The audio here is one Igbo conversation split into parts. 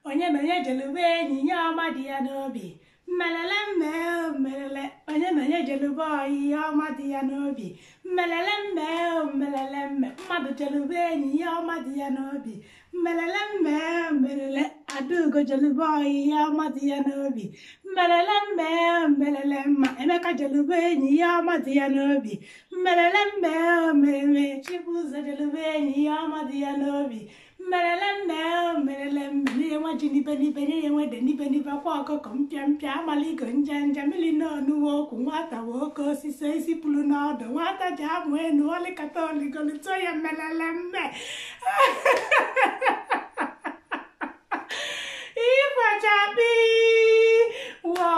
Onye na onye jelube enyi ya ọma dị ya n'obi. Mmelele mme mmelele, onye na onye jelube ọyị ya ọma dị ya n'obi. Mmelele mme mmelele mme, mmadụ jelube enyi ya ọma dị ya n'obi. Mmelele mme mmelele, Adaugo jelube ọyị ya ọma dị ya n'obi. Mmelele mme mmelele mma, Emeka jelube enyi ya ọma dị ya n'obi. Mmelele mme mmelele, Chibuzo jelube enyi ya ọma dị ya n'obi. Mmelele mme mmelele mme, nwa ji n'ibe n'ibe nye ya nwede n'ibe n'ibe kwa ọkụkọ mpịa mpịa amaligo nja nja mmiri n'ọnụwa okwu nwata wee oke osisi isi pụrụ n'ọdụ nwata ji amụ enu ọlịkata oligolito ya mmelele mme. Ịkwachapi wọọ.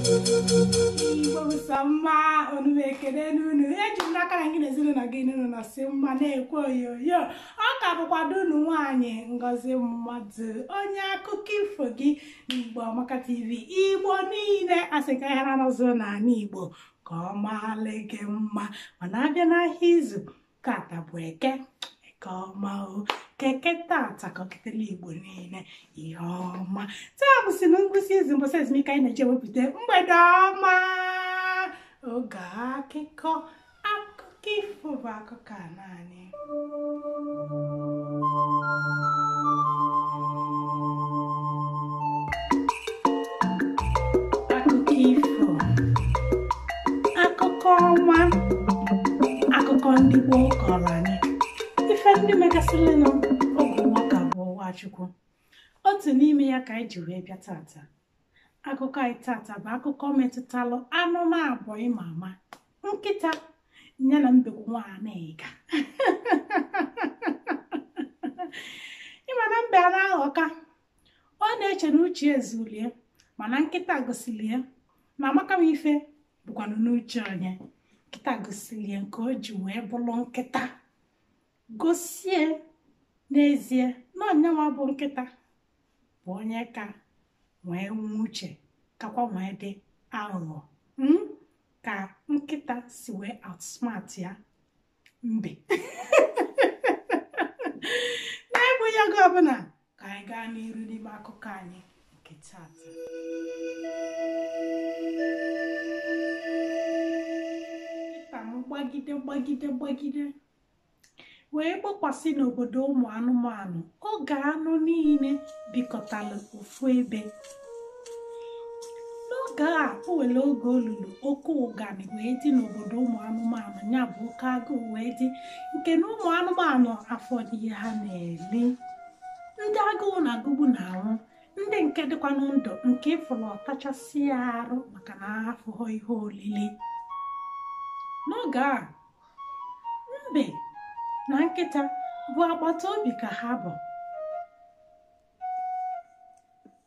Igbo bụ sọ mma, onume ekele n'unu. Eji m n'aka na gị na ezinụlọ gị n'unu nọsị mma na-ekwe oyoyo. Ọ ka bụkwado unu nwaanyị Ngozi Mmadụ, onye akụkọ ifo gị n'Igbo Amaka TV. Igbo niile asị ka ihe na-anọzọ n'ala Igbo ka ọ maalị gị mma. Mana abịa n'ahịa izu tata bụ eke, eke ọma o. Keke tata ka oketele Igbo niile ihe ọma. Taa bụ si na ngwụsị izu mbọsị ezumike anyị na-eji ewepụta mgbede ọma. Oge akụkọ akụkọ ifo bụ akụkọ a naanị. Akụkọ ifo, akụkọ ọma, akụkọ ndị gboo kọrọ anyị, ife ndị megasịrịnụ oge ụwa ka bụ ụwa Chukwu. Otu n'ime ya ka anyị ji wee bịa tata. Akụkọ anyị tata bụ akụkọ metụtalụ anụmanụ abụọ ịma ama, nkịta ya na mbekwu nwaanyị. Ịma na mbe a na-aghọka, ọ na-eche na uche ezulie, mana nkịta gosili ya na amaka m ife bụkwanụ n'uche onye. Nkịta gosili ya nke o ji wee bụrụ nkịta, gosie n'ezie na ọnyanwa bụ nkịta bụ onye ka nwee nwe uche kakwa nwee dị aghụghọ. Ka nkịta si wee outsmart ya mbe. Na-egbughị oge ọbụla, ka anyị gaa n'iru n'ime akụkọ anyị nke tata. Nkịta m gbagide gbagide gbagide wee gbakwasị n'obodo ụmụ anụmanụ oge anụ niile bikọtara ofu ebe. N'oge a o were oge olulu oke ụganị wee dị n'obodo ụmụ anụmanụ, ya bụ oke agụụ wee dị nke na ụmụ anụmanụ afọ dị ihe ha na-eli. Ndị agụụ na-agụgbu na-anwụ, ndị nke dịkwanụ ndụ nke ịfụrụ ọtachasị ya arụ maka na afụghọ ihe olili. N'oge a mbe na nkịta bụ agbata obi ka ha bụ,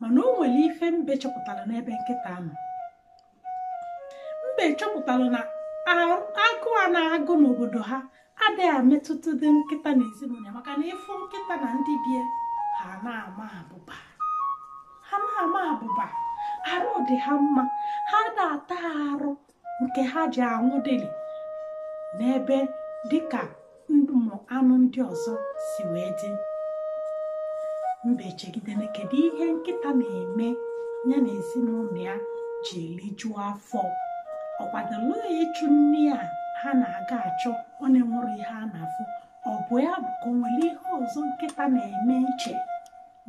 mana o nwere ife mbe chọpụtara n'ebe nkịta nọ. Mbe chọpụtara na agụụ a na-agụ n'obodo ha adịghị emetụta dị nkịta na ezinụlọ ya, maka na ịfụ nkịta na ndị bie ha na-ama abụba, ha na-ama abụba, arụ dị ha mma, ha na-ata arụ nke ha ji anwụ dịrị n'ebe dịka ụmụ anụ ndị ọzọ si wee dị. Mbe chegidere kedu ihe nkịta na-eme ya na ezinụlọ ya ji elijuo afọ. Ọ kwadoro ịchụ nri a ha na-aga achọ, ọ na-enwere ihe a na-afụ. Ọ bụ ya bụ ka o nwere ihe ọzọ nkịta na-eme iche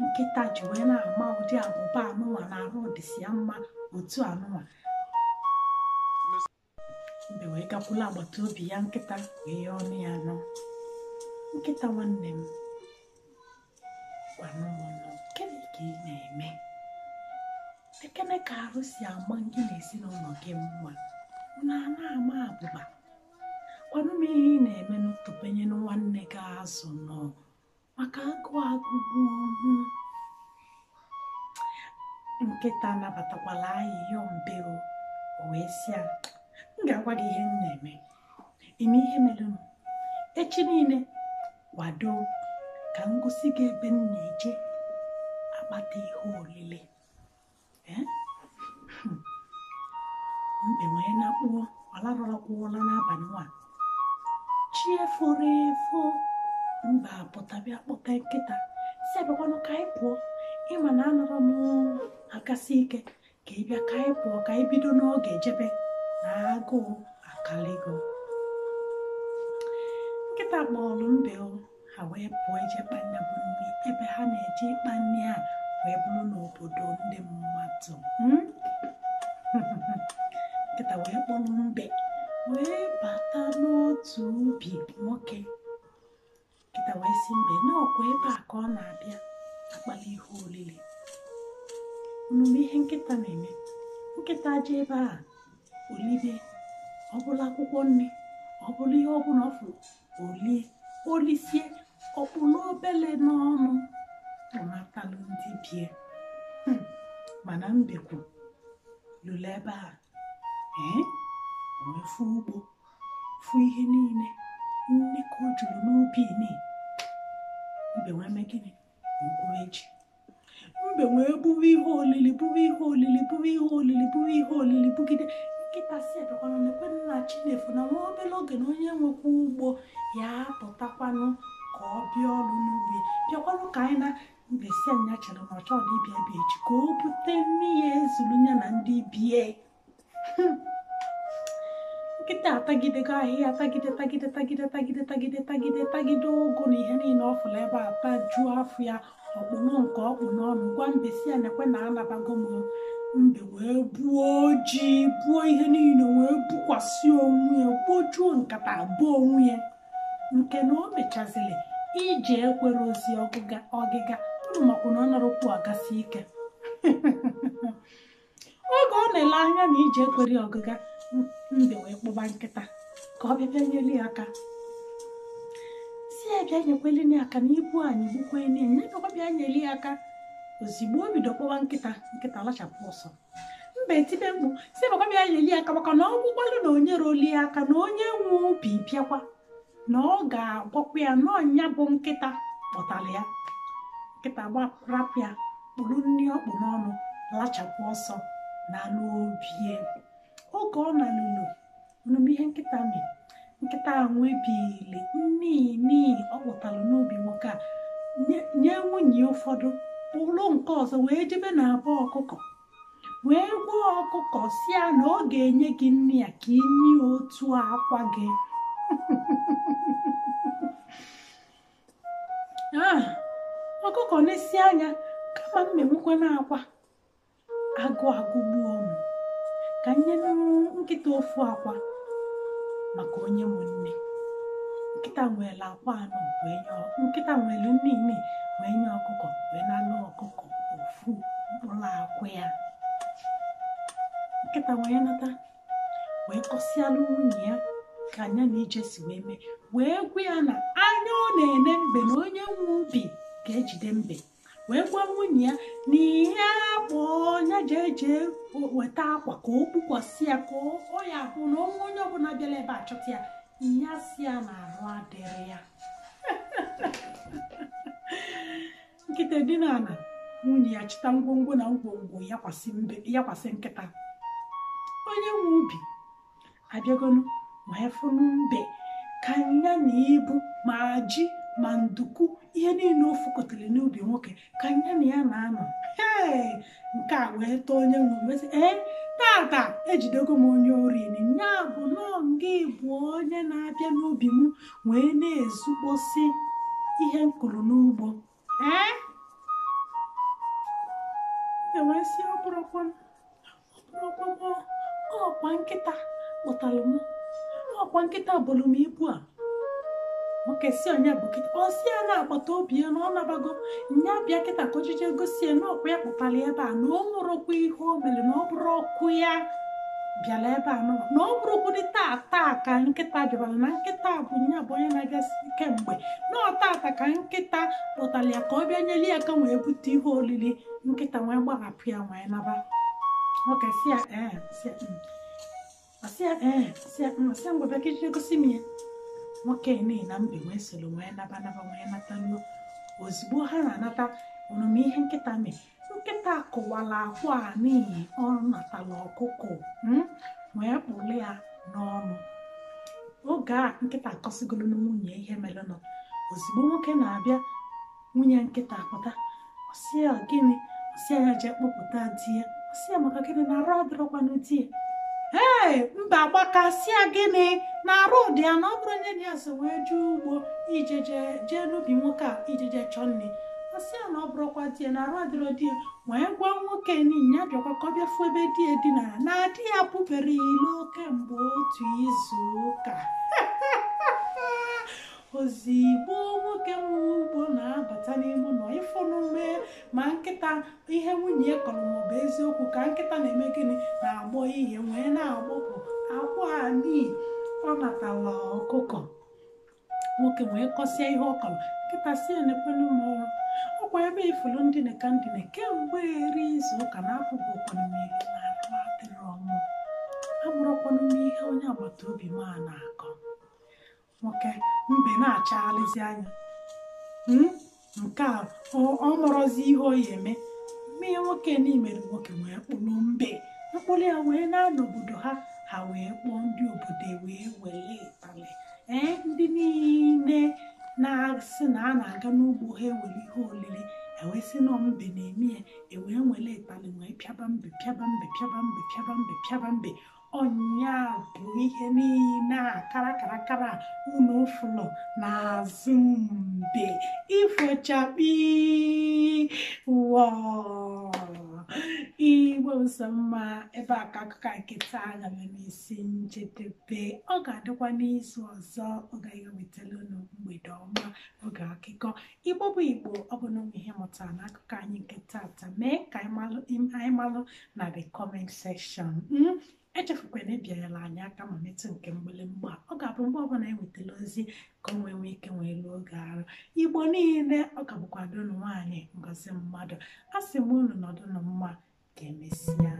nkịta ji wee na-ama ụdị abụba anụnwa na arụ dịsị ya mma otu anụnwa. Mbe wee gakwula agbata obi ya nkịta wee yọọ ọnụ ya nọ. Nkịta nwanne m, gwanụ m nọ, gịnị ka ị na-eme? Ekene ka arụ si ama gị na ezinụlọ gị mma, unu a na-ama abụba. Gwanụ m ihe ị na-eme n'ụtụbenye nwanne gị azụ nọ maka agụụ agụgbu ọnwụ. Nkịta nabatakwala ayịyọ mbe o wee sị ya, m ga-agwa gị ihe m na-eme. Ime ihe merenụ echi niile kwado ka m gosi gị ebe m na-eje akpata ihe olile. Mbe wee nakpuo, ọ larụlakwa ụra n'abalị nwa. Chi eforo efo, Apụta bịa kpọta nkịta si abịakwanụ ka anyị pụọ, ịma na anọrọ m akasị ike, ka ị bịa ka anyị pụọ, ka anyị bido n'oge jebe na agụụ akaligo. Nkịta kpọọlụ mbe ha wee pụọ ije kpa nne bụ nri. Ebe ha na-eje ịkpa nri a wee bụrụ n'obodo ndị mmadụ. Nkịta wee kpọrọ mbe wee bata n'otu ubi nwoke. Nkịta wee sị mbe na ọkwa ebe a ka ọ na-abịa akpali ihe olili. Unu ihe nkịta na-eme? Nkịta je ebe a olibe, ọ bụla akwụkwọ nri, ọ bụla ihe ọbụla ọ fụrụ olie, olisie ọkpụlụ obele n'ọnụ ọnatalụ ndị bie. Mana mbekwu lụrụ ebe a wee fụ ugbo, fụ ihe niile nne ka o juru n'ubi ni. Mbe wee mee gịnị? Wee ji. Mbe wee buwe ihe olili, buwe ihe olili, buwe ihe olili, buwe ihe olili, bugide. Nkịta si abịakwanụ nekwe nna Chinefu na nwa obere oge na onye nwekwa ugbo ya apụtakwanụ ka ọ bịa ọrụ n'ugbo ya, bịakwanụ ka anyị na. Mbe si anya chere na ọ chọrọ ịbịa bịa echi ka o bute nri ya ezuru ya na ndị bie. Nkịta atagidego ahịhịa, tagide tagide tagide tagide tagide tagide tagide ụgụ na ihe niile ọ fụrụ ebe a, tajuo afọ ya, ọkpụnụ nke ọkpụ n'ọnụ, gwa mbe si ya nekwe na anabago m. Mbe wee buo ji, buo ihe niile, wee bukwasị onwe ya, gbojuo nkata buo onwe ya, nke na o mechaziri ije ekwere ozi ọgịga. Unu makwa na ọ nọrọkwu agasi ike. Oge ọ na-ele anya na ije ekwere ọgịga, mbe wee kpụba nkịta ka ọ bịa bịa nyere ya aka, si ya bịa nyekwele ya aka na ibu anyị gbukwe ya, bịakwa bịa nyere ya aka. Ozigbo o bido kpọwa nkịta, nkịta lachapụ ọsọ. Mbe etibe mkpu si bịakwa bịa nyere ya aka, maka na ọ bụkwalụ na onye roli ya aka na onye nwe ubi bịakwa na ọ ga-agwakwa ya na ọnya bụ nkịta kpọtara ya. Nkịta gbarapụ ya, kpụrụ nri ọkpụ n'ọnụ, lachapụ ọsọ na n'obie. Oge ọ na-alụlụ unu ihe nkịta mere, nkịta nwebili nni ọ kpụtara n'ubi nwoke a nye nwunye ụfọdụ, kpụrụ nke ọzọ wee jebe na abụ ọkụkọ, wee gwa ọkụkọ si ya na ọ ga-enye gị nri ya ka inye otu akwa gị. Ọkụkọ na-esi anya kama mmenwukwa na akwa agụ agụgbuo m, ka nye nkịta ofu akwa maka onye nwe nne. Nkịta nwere akwa anọ wee nye, nkịta nwere nne ime wee nye ọkụkọ, wee na-alụ ọkụkọ ofu mkpụrụ akwa ya. Nkịta wee nata wee kọsịalụ nwunye ya ka anya na ije si wee mee, wee gwa ya na anya ọ na-ene mbe na onye nwe ubi ga-ejide mbe, wee gwa nwunye ya na ihe akpọ ya jee jee weta akwa ka o kpukwasị ya, ka ọ ya hụ na onwe onye ọbụla bịara ebe a chọta ya, ya si ya na arụ adịrị ya. Nkịta dina ala, nwunye ya chịta ngwongwo na ngwongwo ya kwasị nkịta. Onye nwe ubi abịagonu wee fụnụ mbe ka nya na ibu ma ji ma nduku ihe niile o fukọtara n'ubi nwoke ka nya na ya na-anọ. Ee, nke a wee tọọ onye nwe ubi sị, ee tata ejidego m onye ori, nya bụ nọọ gị bụ onye na-abịa n'ubi m wee na-ezukpọsị ihe m kụrụ n'ugbo. Ee, wee sị ọ bụrụkwa ọkwa nkịta kpọtara m, ọkwa nkịta bụrụ m ibu a. Nwoke si onye bụ kịta, ọ si ya na-agbata obi ya na ọ nabago nya bịa kịta ka ojije gosi ya na ọkwa ya kpụtara ebe a, na o nwụrụkwa ihe o mere, na ọ bụrụ ọkụ ya bịara ebe a, na ọ bụrụkwudị taa taa ka nkịta bịara, na nkịta bụ nya bụ onye na-abịa kemgbe, na ọ tata ka nkịta kpụtara ya ka ọ bịa nyere ya ka wee bute ihe olili. Nkịta wee gbahapụ ya wee naba. Nwoke si ya ee, si ya ee, si ya si ya ngwa bịa ka ijije gosi m ya. Nwoke niile na mbe wee soro wee naba naba wee nataluo. Ozugbo ha na-anata, omume ihe nkịta mee, nkịta kụwara akwa a n'ihi ọ natara ọkụkọ wee kpụrụ ya n'ọnụ. Oge a nkịta akọsigolo na nwunye ihe merenụ, Ozugbo nwoke na-abịa, nwunye nkịta pụta, ọsị ya gịnị? Ọsị ya jee kpọpụta di ya. Ọsị ya maka gịnị na arụ adịrọkwanụ di ya? Ee, mba agbakasịa gịnị na arụ dị ya, na ọ bụrụ onye dị ya so wee jee ugbo ijeje jee n'ubi nwoke a ijeje chọọ nri. Ọsị ya na ọ bụrụkwa di ya na arụ adịrọ di ya, wee gwa nwoke n'ihi ya bịakwa ka ọ bịa fụ ebe di ya dinara na di ya pụbere ilo kemgbe otu izu ụka. Ozigbo nwoke nwe ugbo na-abata n'ime ụlọ, ịfụnụ mee ma nkịta ihe nwunye kọrọ maọbụ eziokwu ka nkịta na-eme gịnị na-agbọ ihe wee na-agbọpụ akwa n'ihi ọ natala ọkụkọ. Nwoke wee kọsịa ihe ọ kọrọ, nkịta si ya nekwenu m ọrụ ọkwa ebe ifulu ndine ka ndine kemgbe eri izu ụka na-apụbụkwanụ m ilo na arụ adịrọ mụ, abụrụkwanụ m ihe onye agbata obi m a na-akọ. Nwoke mbe na-achagharịzi anya, nke a ọ mụrọzi ihe ọ ya eme. Mmiri nwoke n'imere nwoke wee kpụrụ mbe mkpụrụ ya wee na-anọ obodo ha, ha wee kpọọ ndị obodo wee were ịtalị. Ee, ndị niile na-asị na a na-aga n'ugbo ha ewere ihe olili, ewee sị na mbe na-eme ya, ewee were ịtalị wee pịaba mbe pịaba mbe pịaba mbe pịaba mbe pịaba mbe. Ọnya bụ ihe niile a kara kara kara unu fụlọ n'azụ mbe ifochakpi wọ. Igbo nsọ mma, ebe a ka akụkọ nke taa gara n'isi njedebe. Ọ ga-adịkwa n'izu ọzọ, ọ gaghị ewetara unu mgbede ọma oge akụkọ Igbo bụ Igbo. Ọ bụ na ihe mụtara n'akụkọ anyị nke taata, mee ka anyị malụ na the comment section. Echefukwana ịbịanyela anyị aka ma metụ nke mgbịlịmgba. Ọ ga-abụ mgbe ọbụla anyị wetara ozi ka o nwee nwee ike nwee lụọ oge arụ. Igbo niile, ọ ka bụkwa unu nwaanyị Ngozi Mmadụ. A sị m unu nọdụnụ mma, ka emesịa.